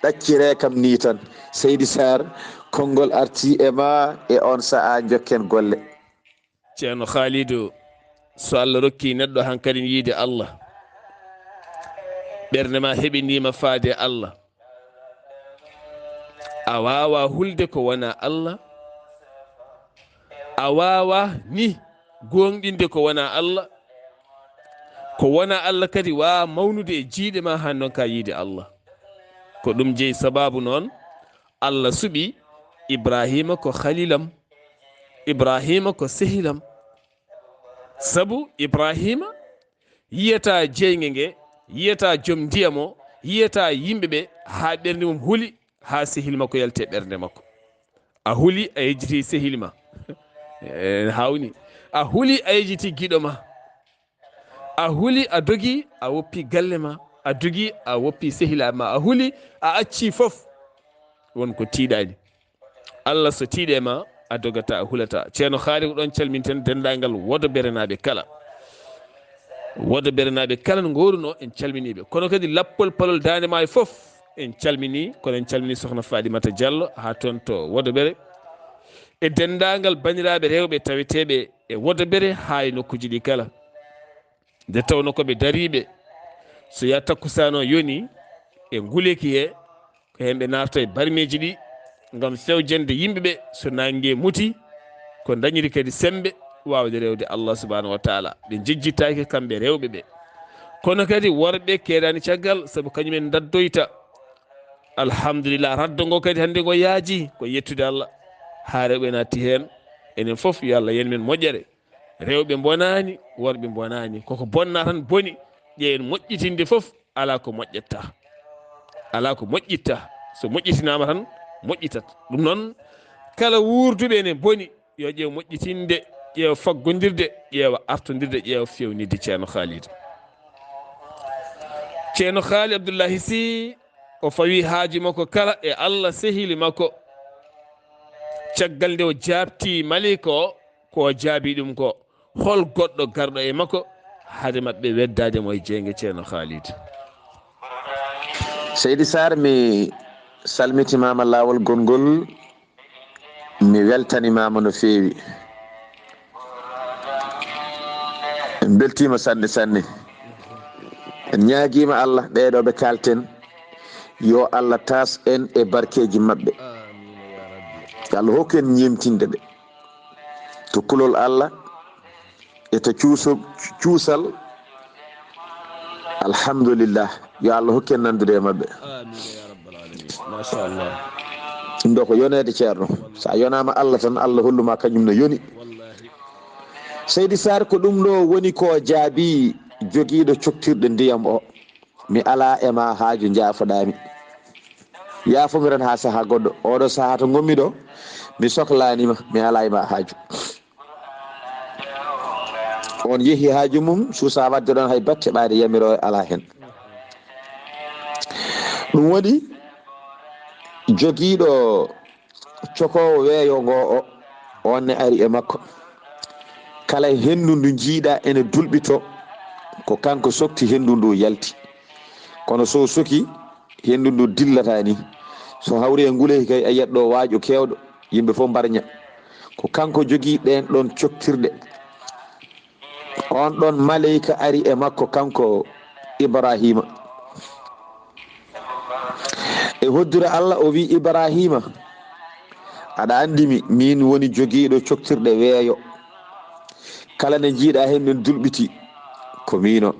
Ɗacciree kam nii tan. Seydi Saar, konngol artii e maa e on sa'a, njokken golle. Ceerno Khaalidu, so Allah rokki neɗɗo hankadi yiide Allah, ɓernde ma heɓiniima faade e Allah, a waawaa hulde ko wonaa Allah, a waawaa ni gooŋɗinde ko wonaa Allah, ko wonaa Allah kadi waawaa mawnude e jiyɗe ma haa ndonkaa yiide Allah. Ko ɗum jeyi sabaabu noon Allah suɓi Ibraahiima ko khaliilam, Ibraahiima ko sehilam. Sabu Ibraahiima yiyataa jeynge nge, yiyataa joom ndiyam o, yiyataa yimɓe ɓe, haa ɓernde mum huli, haa sehil makko yalti e ɓernde makko. A huli, a yejjiti sehil ma. En hawni. A huli, a yejjiti giɗo ma. A huli, a dogi, a woppi galle ma. A dogi, a woppi sehilaaɓe ma. A huli, a acci fof. Won ko tiiɗaani. Allah so tiiɗe ma, a dogata, a hulata. Ceerno Haali, ko ɗoon calminten denndaangal Wodoberenaaɓe kala. Wodoberenaaɓe kala no ngooruno, en calminii ɓe. Kono kadi lappol palol Daande Maayo fof, en calminii, kono en calminii Sokhna Faaɗimata Jallo, haa toon to Wodobere. E denndaangal banndiraaɓe rewɓe taweteeɓe e Wodobere haa e nokkuuji ɗi kala. Nde tawnoo ko ɓe dariiɓe, so yaa takkusaan o yoni, e nguleyki he, ko heen ɓe naarta e barmeeji ɗi, ngam fewjande yimɓe ɓe, so naange ngee muti, ko ndañiri kadi semmbe waawde rewde Allah subhaanahu wa taala. Ɓe njejjitaaki kamɓe rewɓe ɓe. Kono kadi worɓe keedaani caggal, sabu kañumen ndaddoyta. Alhamdulillah, raddo ngo kadi hannde ngo yaaji, ko yettude Allah. Haa rewɓe naatti heen, enen fof yo Allah yen men moƴƴere. Rewɓe mbonaani, worɓe mbonaani. Koko bonna tan boni. Ƴeewen moƴƴitinde fof, alaa ko moƴƴatta. Alaa ko moƴƴitta. So moƴƴitinaama tan, moƴƴitat. Ɗum noon, kala wuurduɓe ene boni, yo ƴeew moƴƴitinde, ƴeew faggondirde, ƴeewa artondirde, ƴeewa feewnirde, Ceerno Khalid. Ceerno Khalid Abdullahi Sy, o fawi haaju makko kala e Allah sehili makko. Caggal nde o jaabti Malik o, ko o jaabi ɗum ko, hol goɗɗo garɗo e makko hade maɓɓe weddaade mo e jeynge, Ceerno Khalid? Seydi Saar, mi salmitimaama laawol gonngol, mi weltanimaama no feewi. En mbeltiima sanne sanne. En ñaagiima Allah, ɓee ɗoo ɓe kaalten, yo Allah taas en e barkeeji maɓɓe. Yo Allah hokku en ñeemtinde ɓe to kulol Allah e to cuuso-, cuusal. Alhamdulillah, yo Allah hokku en nanndude e maɓɓe. Amiin ya rabbal alamin. Machallah. Ɗum ɗo ko yoneede, Ceerno. So a yonaama Allah tan, Allah hollu ma kañum no yoni. Wallahi. Seydi Saar, ko ɗum ɗo woni ko jaabi jogiiɗo coktirɗe ndiyam o. Mi alaa e ma haaju, njaafoɗaa mi. Yaafomiron haa sahaa goɗɗo. Oɗo sahaa to ngonmi ɗo, mi soklaani ma, mi alaa e ma haaju. On yehi haaju mum, suusaa waɗde ɗon hay batte ɓaade yamirooje alaa heen. Ɗum woni jogiiɗo cokoowo weeyo ngo o, on ne ari e makko. Kala henndu ndu njiiɗaa ene dulɓitoo, ko kanko sokti henndu ndu yalti. Kono so soki, henndu ndu dillataa ni. So hawri e nguleyki kay, a yiyat ɗo waaƴo keewɗo, yimɓe fof mbarña. Ko kanko jogii ɗeen ɗoon coktirɗe. On ɗoon maleyka ari e makko, kanko Ibraahiima. E hoddira Allah, o wi Ibraahiima, aɗa anndi mi, miin woni jogiiɗo coktirɗe weeyo. Kala nde njiiɗaa heen min dulɓiti, ko miino.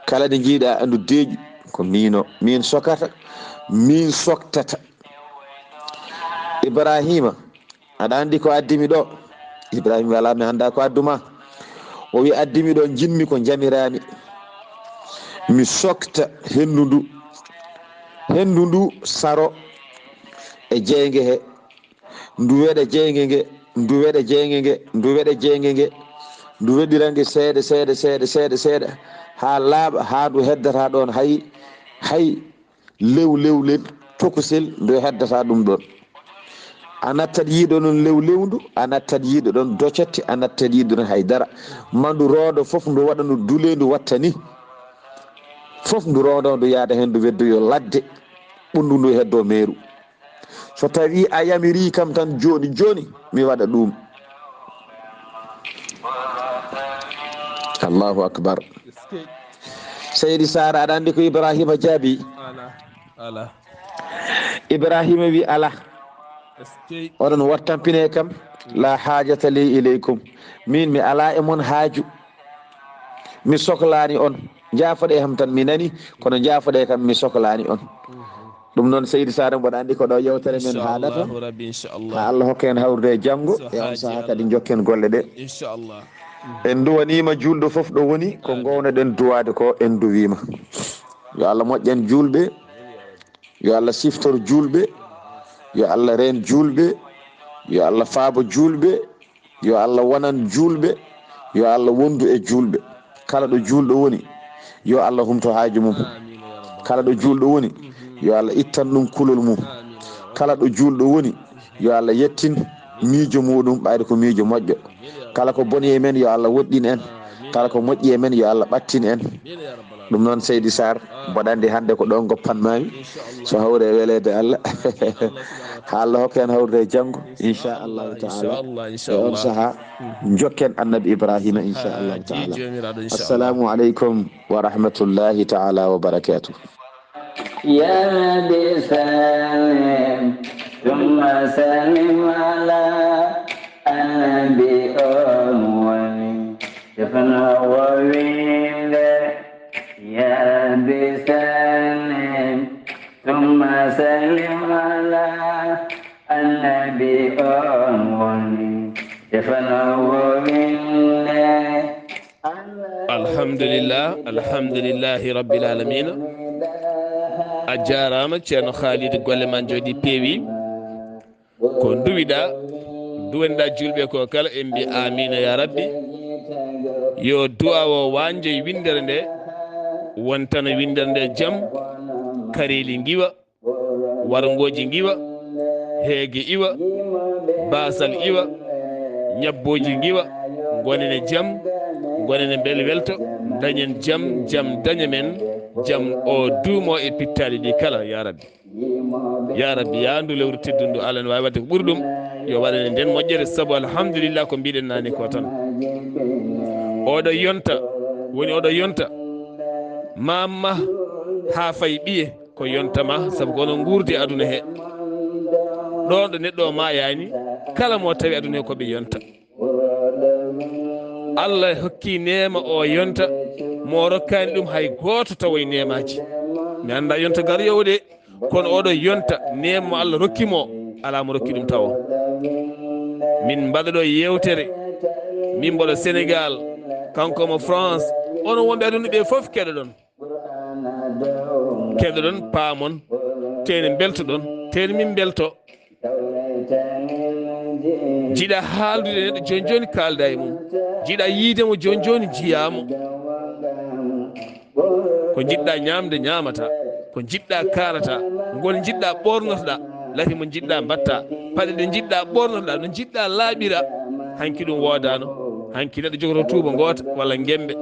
Kala nde njiiɗaa andu deeƴi, ko miino. Miin sokata, miin soktata. Ibraahiima, aɗa anndi ko addi mi ɗo? Ibraahiima wi alaa, mi anndaa ko addu ma. O wi addi mi ɗo, njiɗmi ko njamiraami. Mi sokta henndu ndu. Henndu ndu saro e jeynge he, ndu weɗa jeynge nge, ndu weɗa jeynge nge, ndu weɗa jeynge nge, ndu weɗira nge seeɗa, seeɗa, seeɗa, seeɗa, seeɗa, haa laaɓa, haa ndu heddata ɗoon hay, hay lew, lewlel, tokosel, ndu heddata ɗum ɗoon. A nattat yiiɗo ɗoon lew, lewndu, a nattat yiiɗo ɗoon docotte, a nattat yiiɗo ɗoon hay dara. Ma ndu roodo fof, ndu waɗa no duleendu watta ni. Fof ndu roodo, ndu yaada heen, ndu weddoyo ladde, ɓunndu ndu heddo meeru. So tawi a yamiri kam tan jooni jooni, mi waɗa ɗum. Allahu akbar. Seydi Sara, aɗa anndi ko Ibrahima jaabi? Ala, ala. Ibrahima wi ala. Eskey. Oɗon wattampine kam, la hajata li ilaykum. Min mi ala e mon haaju. Mi soklaani on. Njaafoɗe ham tan mi nani, kono njaafoɗe kam mi soklaani on. Ɗum noon, Seydi Sare, mboɗo anndi ko ɗo yewtere men haɗata. Inchallahu rabbi, inchallah. Ha Allah hokka en hawrude e janngo, so e on saha kadi njokken golle ɗe. Inchallah. En nduwaniima juulɗo fof ɗo woni, ko ngownoɗen duwaade ko, en nduwiima. Yo Allah moƴƴan juulɓe, yo Allah siftor juulɓe, yo Allah reen juulɓe, yo Allah faabo juulɓe, yo Allah wonan juulɓe, yo Allah wondu e juulɓe. Kala ɗo juulɗo woni, yo Allah humto haaju mum. Kala ɗo juulɗo woni, yo Allah ittan ɗum kulol mum. Kala ɗo juulɗo woni, yo Allah yettin miijo muɗum, ɓayde ko miijo moƴƴo. Kala ko boni e men, yo Allah woɗɗin en. Kala ko moƴƴi e men, yo Allah ɓattin en. Ɗum noon, Seydi Sarr, mboɗo anndi hannde ko ɗo ngoppanmaami. So hawre e weleede Allah. Ha Allah hokka en hawrude e janngo, inchallahu taala. Inchallah, e on inchallah. Saha, njokken Annabi Ibrahima, inchallahu taala. Assalamu aleykum wa rahmatullahi taala wa barakatuh. يا رب سلم ثم سلم على النبي أموي. Defno o winnde, yaa Rabbi sallim, summa sallim ala annabi on woni. Defno o winnde. Alhamdulillah, alhamdulillahi rabbil alamina. A jaaraama, Ceerno Khalid, golle ma njooɗi peewi. Ko nduwiɗaa, nduwaniɗaa juulɓe ko kala, en mbi amiina ya rabbi. Yo du'a o wañjoy winndere nde, wontana winndere nde jam, kareeli ngiwa, warngooji ngiwa, heege iwa, baasal iwa, ñabbooji ngiwa, ngonen e jam, ngonen e mbel welto, dañen jam, jam daña men, jam o duumo e pittaali ɗi kala ya rabbi. Ya rabbi, ya ndu lewru teddundu, Allah ne waawi waɗde ko ɓuri ɗum. Yo waɗane nden moƴƴere, sabu alhamdulillah ko mbiɗen naane ko tan. Oɗo yonta, woni oɗo yonta, mamma haa fay ɓiye ko yonta ma, sabu ko onon nguurdi e aduna he. Ɗon ɗo neɗɗo o maayaani, kala mo tawi aduna he ko ɓe yonta. Allah hokki neema o yonta, mo rokkaani ɗum hay gooto tawoy neemaaji. Mi annda yonta garoyowo de, kono oɗo yonta, neema mo Allah rokki mo, alaa mo rokki ɗum tawo. Min mbaɗa ɗo yewtere, min mboɗo Sénégal, kanko mo France, onon wonɓe aduna ɓe fof keɗoɗon. Keɗoɗon, paamon, tene mbeltoɗon, tene min mbelto. Jiɗa haaldude e neɗɗo jooni jooni, kaalda e mum. Jiɗa yiide mo jooni jooni, njiyaa mo. Ko njiɗɗa ñaamde, ñaamata. Ko njiɗɗa, kaarata. Ngol njiɗɗa, ɓoornotoɗa. Lati mo njiɗɗa, mbatta. Paɗe ɗe njiɗɗa, ɓoornotoɗa. No njiɗɗa, laaɓira. Hanki ɗum woodaano. Hanki neɗɗo jogoto tuuba ngoota walla ngembe.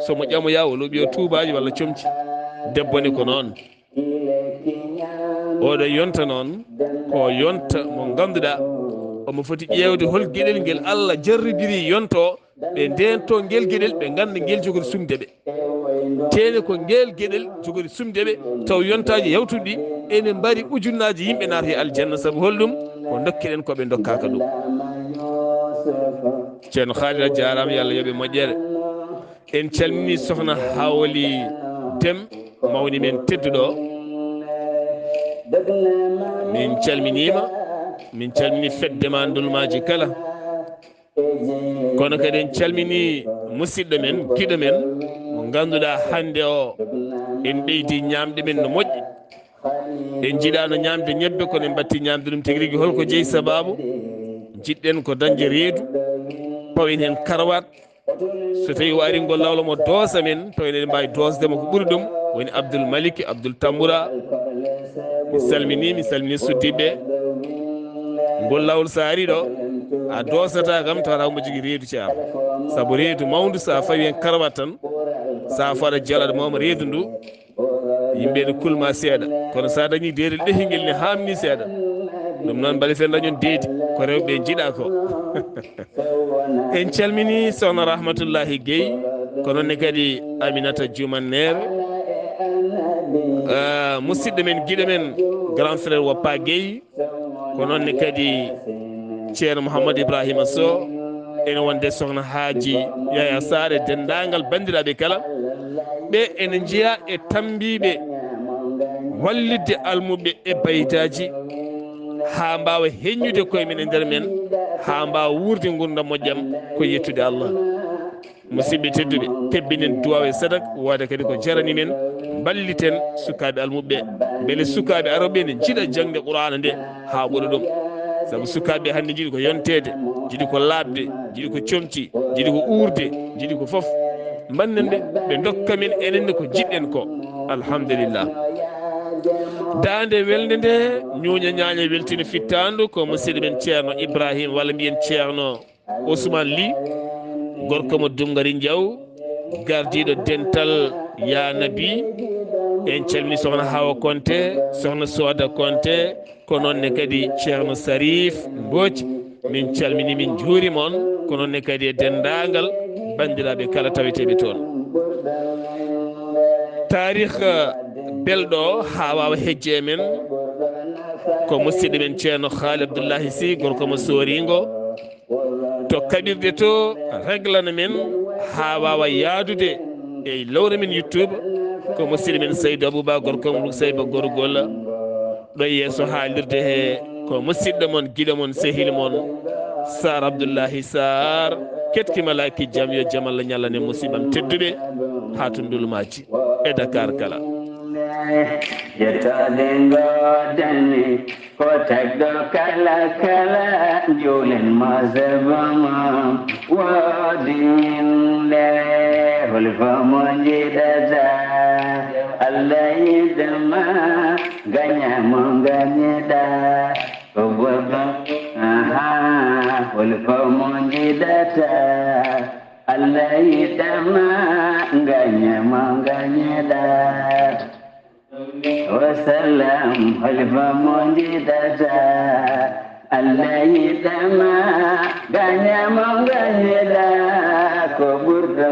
So mo ƴamoya, o looɓi o tuubaaji walla comci. Debbo ne ko noon. Oɗo yonta noon, ko yonta mo ngannduɗaa omo foti ƴeewde hol geɗel ngel Allah jarribiri yonta o, ɓe ndeento ngel geɗel, ɓe ngannda ngel jogori sumde ɓe. Tene ko ngel geɗel jogori sumde ɓe, taw yontaaji yawtuɗi ɗi, ene mbari ujunnaaji yimɓe naata e aljanna. Sabu hol ɗum? Ko dokkeɗen ko ɓe dokkaaka ɗum. Ceerno Khalid, a jaaraama, yo Allah yoɓe moƴƴere. En calmini Sohna Hawali Dem, mawni men tedduɗo. Min calminiima, min calmini fedde ma ndulmaaji kala. Kono kadi en calmini musidɗo men, giɗo men, mo ngannduɗaa hannde o, en ɓeydi ñaamde men no moƴƴi. En njiɗaano ñaamde ñebbe, kono en mbatti ñaamde ɗum tigi rigi. Holko jeyi sabaabu? Njiɗɗen ko dañde reedu, pawen heen karwaat. So tawii o arii ngol laawol, omo doosa men, pawen eɗen mbaawi doosde mo ko ɓuri ɗum. Woni Abdul Malik, Abdul Tambura. Mi salminii, mi salminii suddiiɓe. Ngol laawol so arii ɗo, a doosataa kam, tawata omo jogii reedu, ceerno. Sabu reedu mawndu, so a fawii heen karwaat tan, so a fawii aɗa jala, aɗa mawma reedu ndu, yimɓe ne kulma seeɗa. Kono so a dañii deedel ɓehingel ne haamni seeɗa. Ɗum noon, mbele fen dañon deedi, ko rewɓe njiɗa ko. En calmini Sohna Rahmatullahi Gueye, ko noon ne kadi Aminata Juman Neer, ah, musidɗo men, giɗo men, grand frère Woppa Gueye, ko noon ne kadi ceerno Mouhamadou Ibrahima Sow, ene wonde Sohna Haaji Yaya Sarr e denndaangal banndiraaɓe kala. Ɓe ene njeyaa e tammbiiɓe wallitde almuɓɓe e baydaaji, haa mbaawa heññude koye men e nder men, haa mbaawa wuurde nguurndam moƴƴam, ko yettude Allah. Musidɓe tedduɓe, kebbinen duwaaw e sadak, wooda kadi ko jarani men, mballiten sukaaɓe almuɓɓe, mbele sukaaɓe arooɓe ne njiɗa jaŋde Qur'aana nde haa ɓuri ɗum. Sabu sukaaɓe hannde njiɗi ko yonteede, njiɗi ko laaɓde, njiɗi ko comci, njiɗi ko uurde, njiɗi ko fof. Mbannen ɓe, ɓe ndokka men enen ne ko njiɗɗen ko. Alhamdulillah. Daande welnde nde, ñuuña ñaaña weltina fittaandu, ko musidɗo men Ceerno Ibrahim, walla mbiyen Ceerno Ousmane Ly, gorko mo Dungari Njaw, gardiiɗo dental Yaa Nabi. En calmini Sohna Hawa Konte, Sohna Soda Konte, ko noon ne kadi Ceerno Sarif Mbooc. Min calmini, min njuurima on, ko noon ne kadi e denndaangal banndiraaɓe kala taweteeɓe toon. Taarih, eh, belɗo haa waawa hejje e men, ko musidɗo men Ceerno Haali Abdullahi Sy, gorko mo Sooringo. To kaɓirɗe to, reglana men haa waawa yaadude e lowre men YouTube, ko musidɗo men Seydou Abouba, gorko mo Luk Seyba Gorgol. Ɗo yeeso haalirde he, ko musidɗo mon, giɗo mon, sehil mon, Sarr Abdullahi Sarr. Ketki malaaki jam, yo jam Allah ñallan e musiibam tedduɓe haa to ndulmaaji e Dakar kala. Yettode ngoodani ko tagɗo kala kala, njuulen mo sebo mo woodi min nde holko mo njiɗata. Allah yiɗama, gaña mo gañeɗa. Ko goɗɗo, aha, holko mo njiɗata. Allah yiɗama, gaña mo gañeɗa. Wasalam, holko mo njiɗata. Allah yiɗama, gaña mo gañeɗa. Ko ɓurɗo